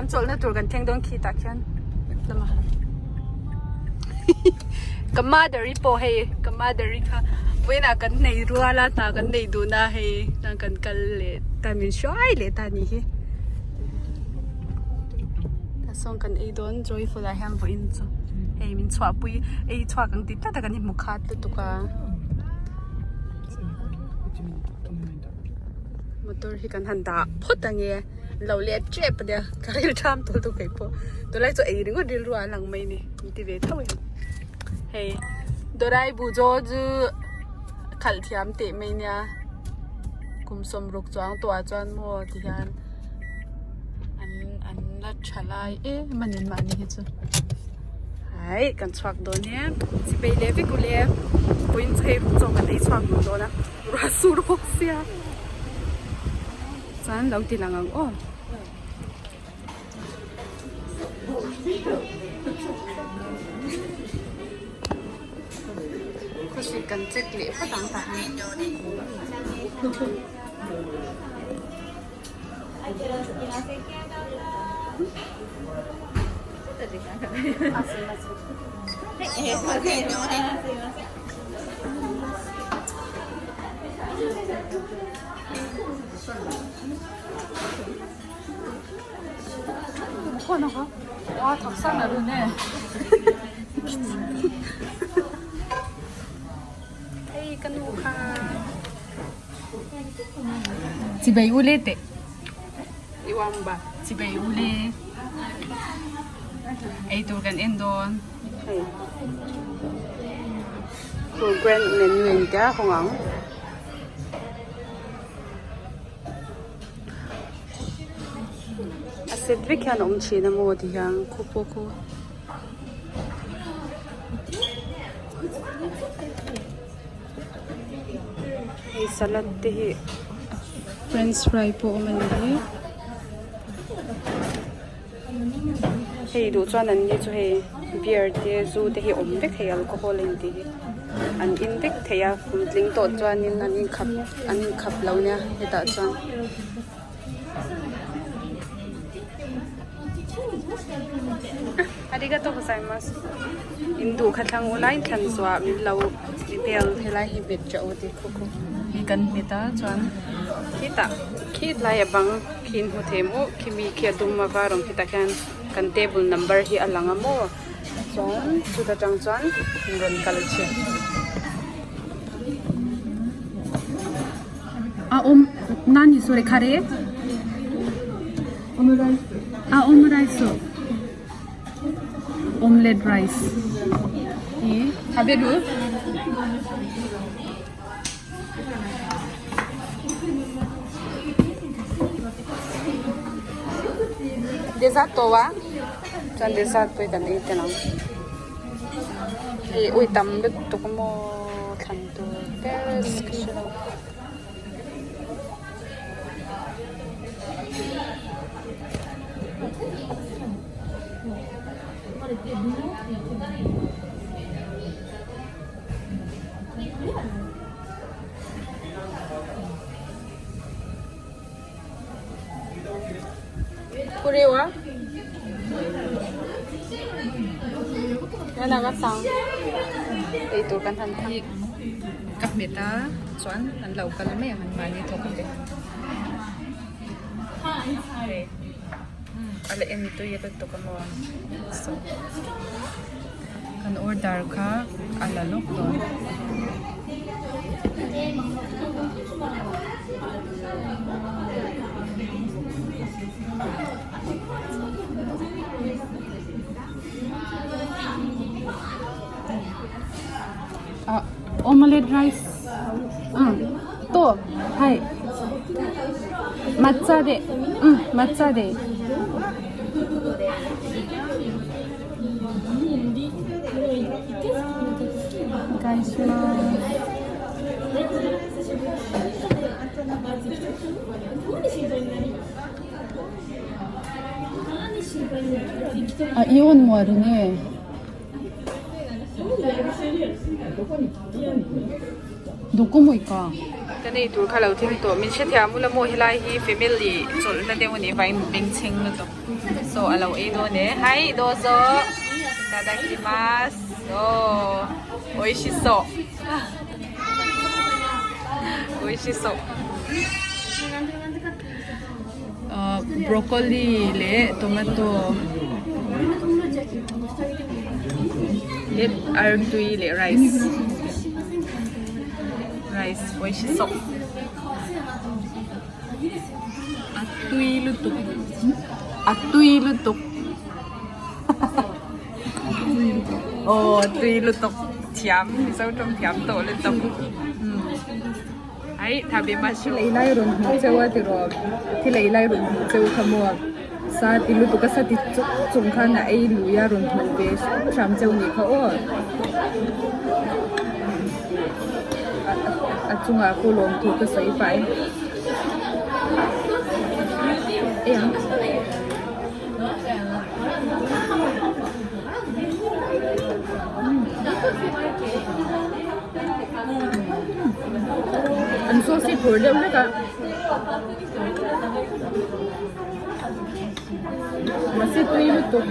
Kan chawlhna tur kan thleng dawn khi tah khian lamah ka mother i pawh hei ka mother i kha vawiinah kan nei rual a hna kan nei dun a hei hna kan kal leh ta min hruai leh ta a nih hi tah sawn kan ei dawn joyful ah hian vawiin chu hei min chhuahpui ei chhuak ang tih tlat a kan inhmu khat lutuk a. Motor hi kan han dah phawt ange lo let tep ania ka ril tham tawh lutuk kei pawh tunlai chu ei ringawt rilru ah a lang mai a ni min ti ve tho em hei dawrai bujo chu khalh thiam teh mai nia kum sawmruk chuang tawh ah chuan maw ti hian an an la tha lai em a ni mahni hi chu. Aih kan chhuak dawn e chipei leh vek ule vawiin chu hei chaw kan ei chhuak duh dawn a ruah sur bawk sia chuan lo ti lang ang aw. Khawsik kan check leh phawt ang tah hian. 와 닭살 나르네. Hei ka nu kha. Chibai ule teh. Iwamba chibai ule. Ei tur kan en dawn. Hei. Tur grand menu in tia hawng ang. A set vek hian a awm thin a maw ti hian khu pawh khu. Hei salad te hi french fry pawh a awm a ni hi. Hei duh chuan an ni chu hei beer te zu te hi awm vek thei alcohol a intih hi an in vek thei a kum tling tawh chuanin an inkhap an inkhap lo nia hetah chuan. Arigatou gozaimasu in duh kha thlang ula in thlan zuah min lo bel helai hi bet teuh a ti khaw khaw hi kan hmet a chuan khitah khitlai a bang khi in hmu thei maw khimi khi a dum a var awm khitah khian kan table number hi a lang a maw chuan chuta tang chuan in rawn kal thin. A awm nani sore khare a awm rice omelette rice hi taberu dessert to wa chuan dessert pawh hi kan ei tel ang hei ui tam lutuk maw thlan tur ber ka hre lo. Kurewa eitur kan han thang ka hmet a chuan an lo kal mai ang an mahni thawk te hei a la en tui lutuk a maw kan order kha a la lawk dawn. Ah omelette rice とはい抹茶でうん抹茶でお願いしますあイオンもあるねどこもいかん。Kan ei tur kha lo thleng tawh. Min hrethiam ula maw helai hi family chawlhna deuh a nih vangin bengchheng lutuk. So a lo ei dawn e. Hai dozo itadakimasu. Aww oishiso. Oishiso. Broccoli leh tomato leh artui leh rice rice oishiso a tui lutuk a tui lutuk aw a tui lutuk thiam mizo tawng thiam tawh lutuk. Aih tha be ma Thil ei lai rawn hmuh cheu a tiraw thil ei lai rawn hmuh cheu kha maw sa ti lutuk a sa ti chung chung khan a ei lui a rawn hmuh ve hram hram cheu nih kha aw a chungah pawh lawmthu ka sawi pah e ei ang. An sauce hi phur deuh hlek a mahse tui lutuk.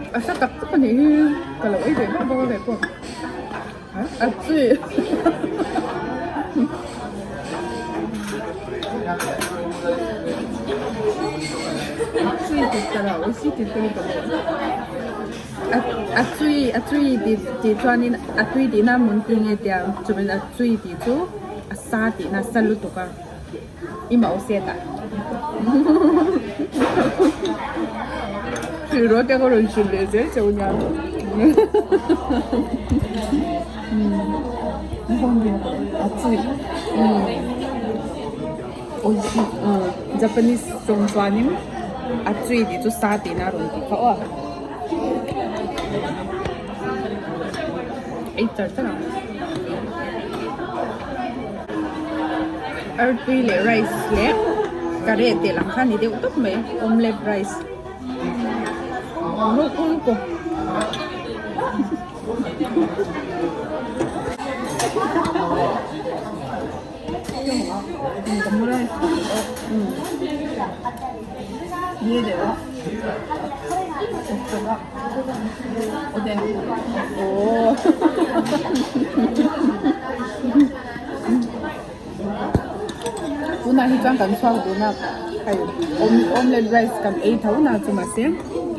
A hre tak tak a nih hi ka lo ei ve vak bawk a ve pawh a chi. A tui a tui tih chuanin a tui tihna mun ti nge tia chuan a tui tih chu a sa tihna a sa lutuk a i mah set a hrilh rawh te ka rawn hrilh leh zel cheu nia a tui Japanese tawng chuanin a tui tih chu sa tihna a rawn ti kha aw. Ei char char ang. Artui leh rice leh kareh teh lam kha a ni deuh tawp mai omelette rice. 家では夫がおでんおおtunah hi chuan kan chhuak dun a hei omelette rice kan ei tho na chu mahse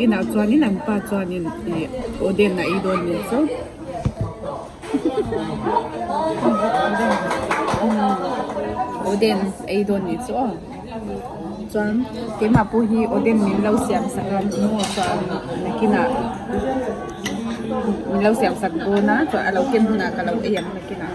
inah chuanin an pa chuanin ih oden a ei dawn nih chu. Oden ei dawn nih chu aw chuan keimah pawh hi oden min lo siam sak a maw chuan nakinah min lo siam sak dawn a chuan a lo ken hunah ka lo ei ang nakinah.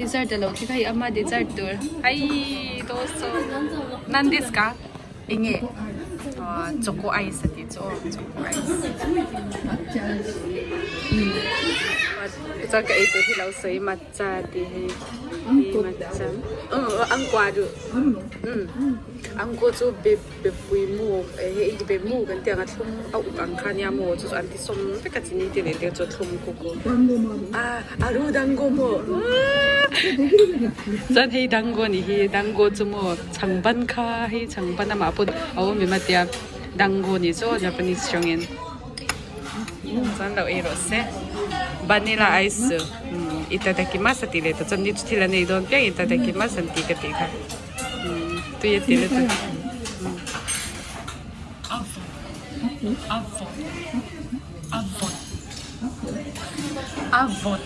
Dessert alo thleng a hei ama dessert tur hai doso nan desu ka enge choco ice a tih chu aw choco ice chuan ka ei tur hi lo sawi matcha tih hi matcha angkua duh angkua chu be bepui mu hei be mu kan tih ang a thlum a uk ang kha nia maw chu chu an ti sawm vek a chini te nen te chu thlum kuk a aru dango maw chuan hei dango ni hi dango chu maw chhang ban kha hei chhang ban amah pawn a awm em a tia dango ni chu Japanese tawngin. Chuan lo ei rawh se. Vanilla ice itadakimasu a tih leh tawh chuan ni chu thil an ei dawn piang itadakimasu an tih ka tih kha tui a ti lutuk. A vawt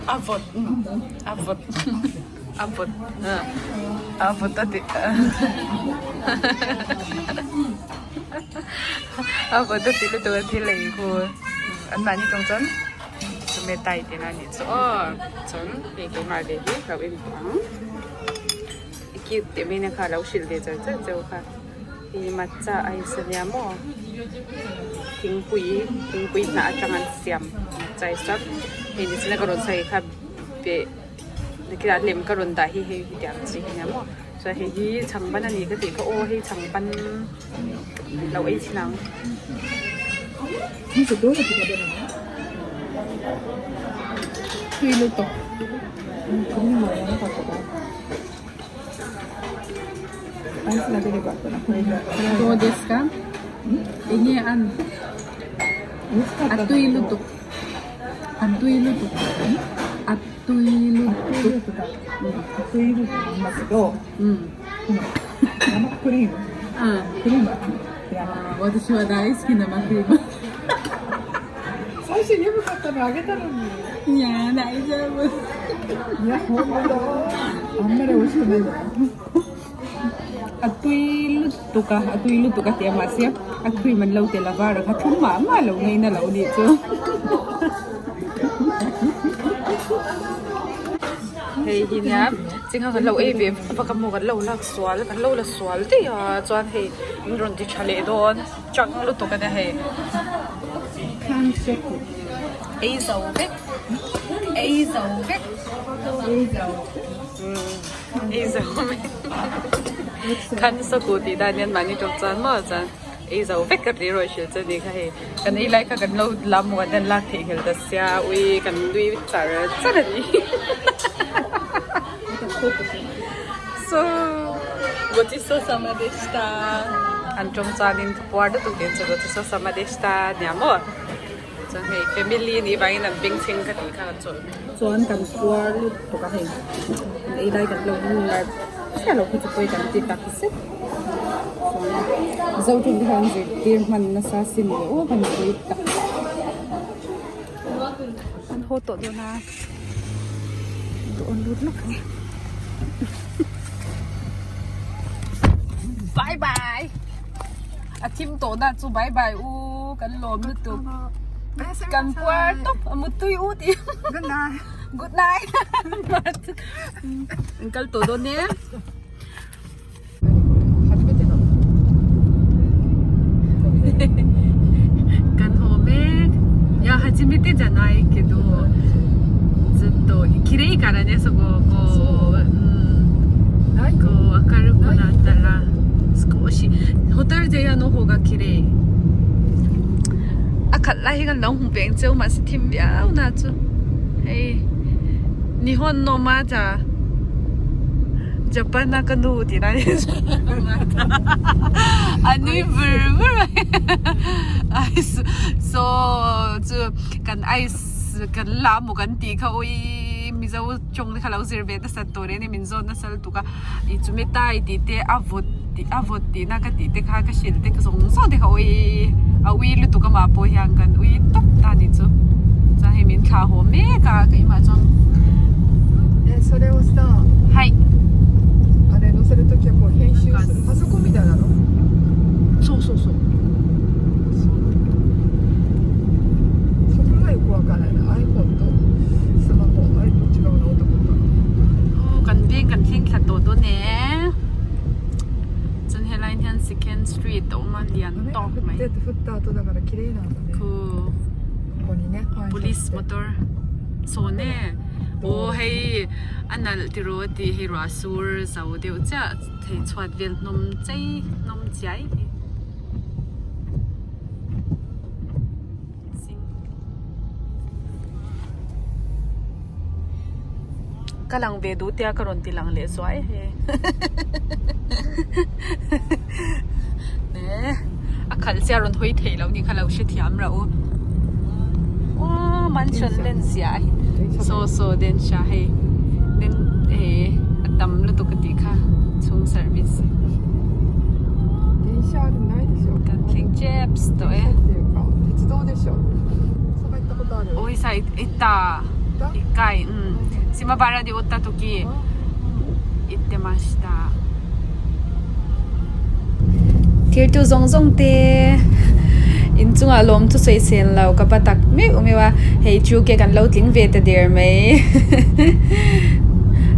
a vawt a vawt a vawt a ti a vawt a ti lutuk a thil ei khu an mahni tawng chuan tomato tihna a nih chu aw chuan hei keimah ve hi ka lo en tawh ang cute tih mai na kha a lo hrilh ve char char cheu kha hei matcha ice ania maw thingpui thingpui hnah atang an siam matcha ice chuan hei nichina ka rawn sawi kha beh nakinah lem ka rawn dah hi hei hetiang chi hi ania maw chuan hei hi chhangban a ni ka tih kha aw hei chhangban lo ei chhin ang. どうですか Enge an a tui lutuk a tui lutuk a tui lutuk 私は大好き生クリーム最初言えばよかったのあげたのに。いや大丈夫いや、本当。あんまり美味しくないんだな。 A tui lutuk a a tui lutuk a ti a mahse a cream an lo tel a var a kha thum mah mah lo ngei na lo nih chu. Hei hi nia chingha kan lo ei ve vak a maw kan lo lak sual kan lo la sual daih a chuan hei min rawn ti tha leh dawn chang lutuk a nia hei. Ei zo vek ei zo vek ei zo ei zo vek khan saku tih dan hian mahni tawp chuan maw chuan ei zo vek ka tih erawh hrilh chu a ni kha hei kan ei lai kha kan lo lam muan hian lak theihnghilh ta sia ui kan nui char char a ni so gochisousama deshita an tawng chuanin ka puar lutuk nen chu gochisousama deshita nia maw. Chuan hei family nih vangin an beng chheng ka tih kha kan chawlh mai. Chuan kan puar lutuk a hei kan ei lai kan lo lar chiah lo kha chu pawi kan ti tak zet. Chuan Mizo tawng te khan zirtir hman nasa sin leh aw kan pawi tak. An haw tawh dawn a dawn lut lawk ang e. Bye bye. A thim tawh na chu bye bye u kan lawm lutuk kan puar tawp a muttui u tih Good night. Good night an kal tawh dawn e. Kan haw mek ya hajimete janai kedo zutto kirei kara ne soko ko こう明るくなったら少しホタルジャの方が綺麗a khat lai hi kan lo hmu peng cheu mahse thim viau na chu hei nihon no maja Japan a ka nu tih lai a nui vur vur mai ice so chu kan ice kan la maw kan tih kha ui Mizo tawng te kha lo zir ve nasa tawh reng a ni min zawt nasa lutuk a ih chumi tai tih te a vawt tih a vawt tih na ka tih te kha ka hrilh te zawng zawng te kha ui a ui lutuk amah pawh hian kan ui tawp ta a ni chu chuan hei min thlah haw mek a keimah chuan それをさ、はいあれ載せるときはこう編集するパソコンみたいなのそうそうそうそこがよくわからない iPhone とスマホあれどっち違うのと思った Aw kan veng kan thleng thla tawh dawn e chuan helai hian second street a awm a lian 雨が tawk 降っ mai てて降った後だから綺麗なんだね khu ここにね反射 police して motor sawn e aw hei a nalh tiraw a tih hei ruah sur zo deuh chiah thei chhuat vel hnawm chei hnawm chiai hi. Ka lang ve duh tia ka rawn ti lang leh zuai he. Ne a khalh sia rawn hawi thei lo nih kha lo hrethiam rah u. Aw mansion len ziah a hi saw saw den sha hei den he a tam lutuk a tih kha chhung service. Kan thleng chips tawh e. Oi sa 行った一回うん島原でおった時行ってました Thirtu zawng zawng te inchungah lawm chu sawi sen lo ka pa tak meuh meuh a hei chu ke kan lo tling ve ta der mai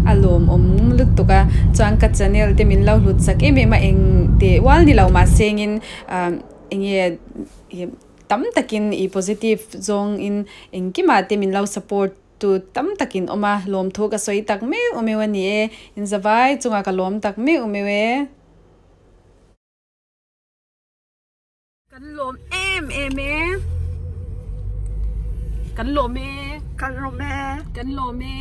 a lawmawm lutuk a chuan ka channel te min lo hlut chak em em a eng teh ual ni lo mahsengin ah enge ih tam takin ih positive zawngin engkimah te min lo support tu tam takin awm a lawmthu ka sawi tak meuh meuh a ni e inzavai chungah ka lawm tak meuh meuh e. Kan lawm em em e. Kan lawm e. Kan lawm e. Kan lawm e.